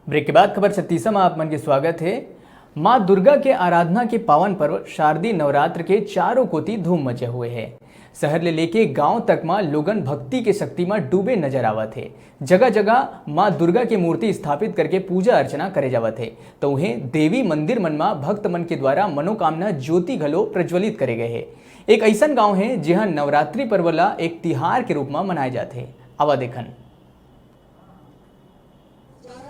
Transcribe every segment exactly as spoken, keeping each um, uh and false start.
Break के बाद खबर छत्तीसा म आप मन के स्वागत हे। माँ दुर्गा के आराधना के पावन पर्व शारदीय नवरात्र के चारों कोति धूम मचे हुए हे। शहर ले लेके गांव तक म लोगन भक्ति के शक्ति म डूबे नजर आवत हे। जगह जगह माँ दुर्गा के मूर्ति स्थापित करके पूजा अर्चना करे जावत हे, तो उहें देवी मंदिर मन म भक्त मन के द्वारा मनोकामना ज्योति घलो प्रज्वलित करे गए हे। एक अइसन गांव हे, जिहां नवरात्रि पर्व ला एक तिहार के रूप म मनाए जाथे। आवा देखन।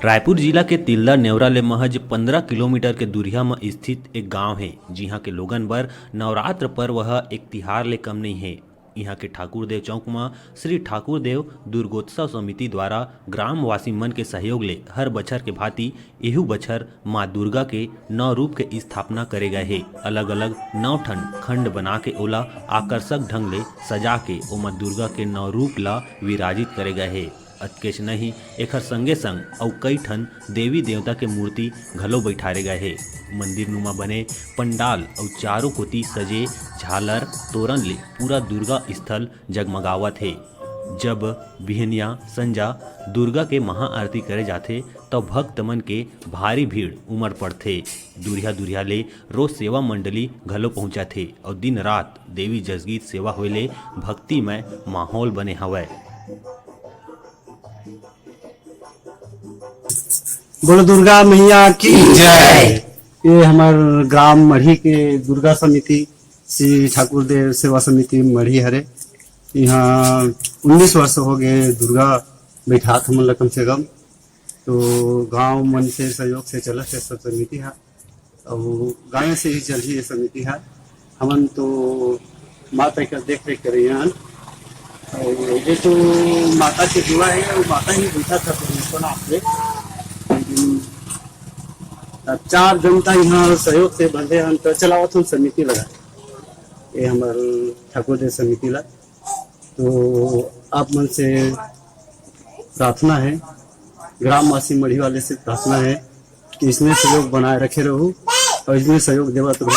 रायपुर जिला के तिल्दा नेवरा ले महज पंद्रह किलोमीटर के दूरिहा म स्थित एक गांव हे, जिहां के लोगन बर नवरात्र पर्व ह एक तिहार ले कम नइ हे। इहां के ठाकुर देव चौक म श्री ठाकुर देव दुर्गोत्सव समिति द्वारा ग्रामवासी मन के सहयोग ले हर बछर के भांति एहू बछर मां दुर्गा के नौ रूप के स्थापना करे गए हे। अलग-अलग नौ ठन खंड बना के ओला आकर्षक ढंग ले सजा के ओमा दुर्गा के नौ रूप ला विराजित करे गए हे। अतकेच नहीं, एखर संगे संग अउ कई ठन देवी देवता के मूर्ति घलो बइठारे गए हे। मंदिर नुमा बने पंडाल अउ चारों कोति सजे झालर तोरण ले पूरा दुर्गा स्थल जगमगावत हे। जब बिहनिया संजा दुर्गा के महाआरती करे जाथे, तब भक्त मन के भारी भीड़ उमड़ पड़थे। दूरिहा दूरिहा ले रोज सेवा मंडली घलो पहुंचाथे अउ दिन रात देवी जसगीत सेवा होए ले भक्तिमय माहौल बने हवय। बोलो दुर्गा मैया की जय। ये हमर ग्राम मढ़ी के दुर्गा समिति, श्री ठाकुर देव सेवा समिति मढ़ी हरे। यहाँ उन्नीस वर्ष हो गए दुर्गा बैठात हमन ला कम से कम। तो गांव मन से सहयोग से चलत हे सब समिति हा, अउ गांव से ही चलही ये समिति हा। हमन तो माता के देख रेख करे हन, अउ ये तो माता के दुआ है, वो माता ही बैठा था परमेश्वर आप ले। लेकिन अब चार जनता यहाँ सहयोग से बंधे हन तो चलावत हन समिति लगा, ये हमर ठाकुर देव समिति ला। तो आप मन से प्रार्थना है, ग्रामवासी मढ़ी वाले से प्रार्थना है कि इसमें सहयोग बनाए रखे रहू और इसमें सहयोग देवत रहू।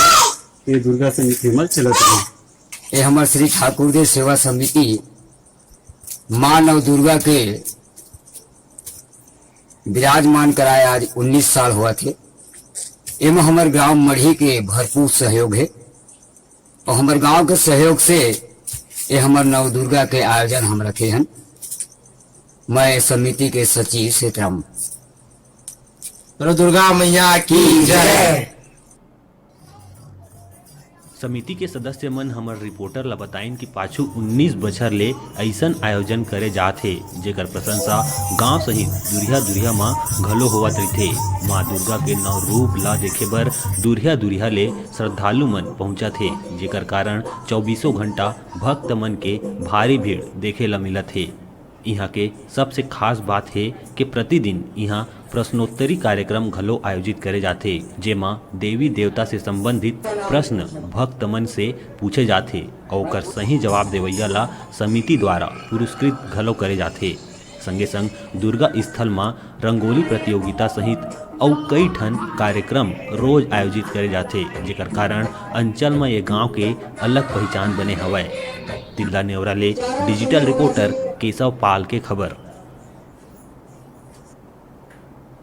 ये दुर्गा समिति हमर चलत रही। ये हमर श्री ठाकुर देव सेवा समिति माँ नव दुर्गा के विराजमान कराए आज उन्नीस साल हुआ थे। एमा हमर ग्राम मढ़ी के भरपूर सहयोग है और हमर गांव के सहयोग से ये हमर नव दुर्गा के आयोजन हम रखे हन। मैं समिति के सचिव सीताराम। बोलो दुर्गा मैया की जय। समिति के सदस्य मन हमर रिपोर्टर ल बताइन कि पाछू उन्नीस बछर ले अइसन आयोजन करे जात हे, जेकर प्रशंसा गांव सहित दुरिहा-दुरिहा म घलो होवत रहिथे। मां दुर्गा के नौ रूप ल देखे बर दुरिहा-दुरिहा ले श्रद्धालु मन पहुंचत हे, जेकर कारण चौबीसों घंटा भक्त मन के भारी भीड़ देखे ल मिलत हे। इहां के सबसे खास बात हे कि प्रतिदिन इहां प्रश्नोत्तरी कार्यक्रम घलो आयोजित करे जाथे, जेमा देवी देवता से संबंधित प्रश्न भक्त मन से पूछे जाथे अउ ओकर सही जवाब देवइया ला समिति द्वारा पुरस्कृत घलो करे जाथे। संगे संग दुर्गा स्थल म रंगोली प्रतियोगिता सहित अउ कई ठन कार्यक्रम रोज आयोजित करे जाथे, जेकर कारण अंचल म ये गांव के अलग पहिचान बने हवय। तिल्दा नेवरा ले डिजिटल रिपोर्टर केशव पाल के खबर।